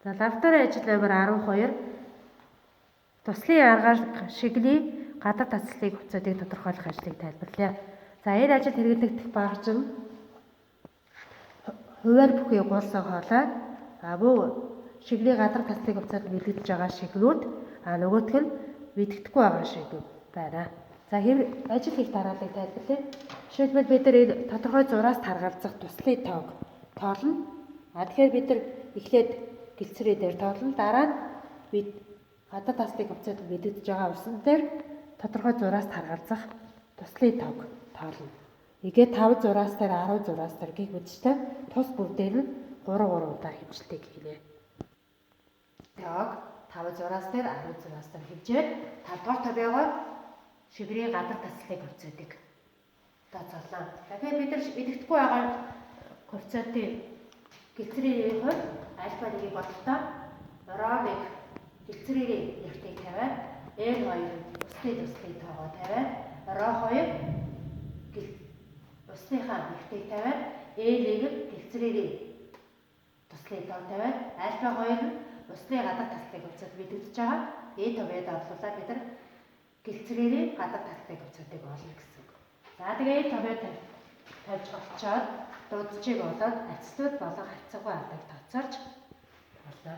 За, лабораторийн ажил номер 12 туслын аргаар шиглийн гадар таслалыг хувьцаатыг тодорхойлох ажлыг тайлбарлая. За, энэ ажил хэрэглэгдэх багаж нь хувиар бүхий гулсан хоолой, а мөн шиглийн гадар таслалыг хувьцаат бэлэгдэж байгаа шигнүүд, а нөгөөх нь мэддэхгүй байгаа шигнүүд байна. За, хэрэг ажил хийх дарааллыг тайлбарлая. Жишээлбэл, бид нар энэ тодорхой зураас таргалзах туслын тоог тоолно. А тэгэхээр бид нар эхлээд гэлцрээ дээр тоолно. Дараа нь бид гадар таслыг хувьцаат мэдэгдэж байгаа усан дээр тодорхой зураас таргалзах туслын тоог тоолно. Эгээ 5 зураас дээр, 10 зураас дээр гэх мэтчтэй тус бүр дээр нь 3 3 удаа хэмжилтийг хийнэ. Тоог 5 зураас дээр, 10 зураас дээр хэмжээд 5 дугаар томьёогоор шигрийн гадар таслыг хувьцаатыг тооцоолоо. Тэгэхээр бид нар мэддэхгүй байгаа хувьцаатын гэлцрийн хувьд альфа 1-ийг бодохдоо роо 1 гэлцрийн нэртийг тавиад, N2 усны туслыг тоогоо тавиад, роо 2 усныхаа нэртийг тавиад, N1 нь гэлцрийн туслыг тоо тавиад, альфа 2 нь усны гадар таслыг хувьцаат мэдэгдэж байгаа. Э томьёод орлуулаад бид нар гэлцрийн гадар таслыг хувьцаатыг олно гэсэн үг. За, тэгээ э томьёо тавьж олчоод дунджийг олоод абсолют болон харьцангуй алдааг тооцоолж болно.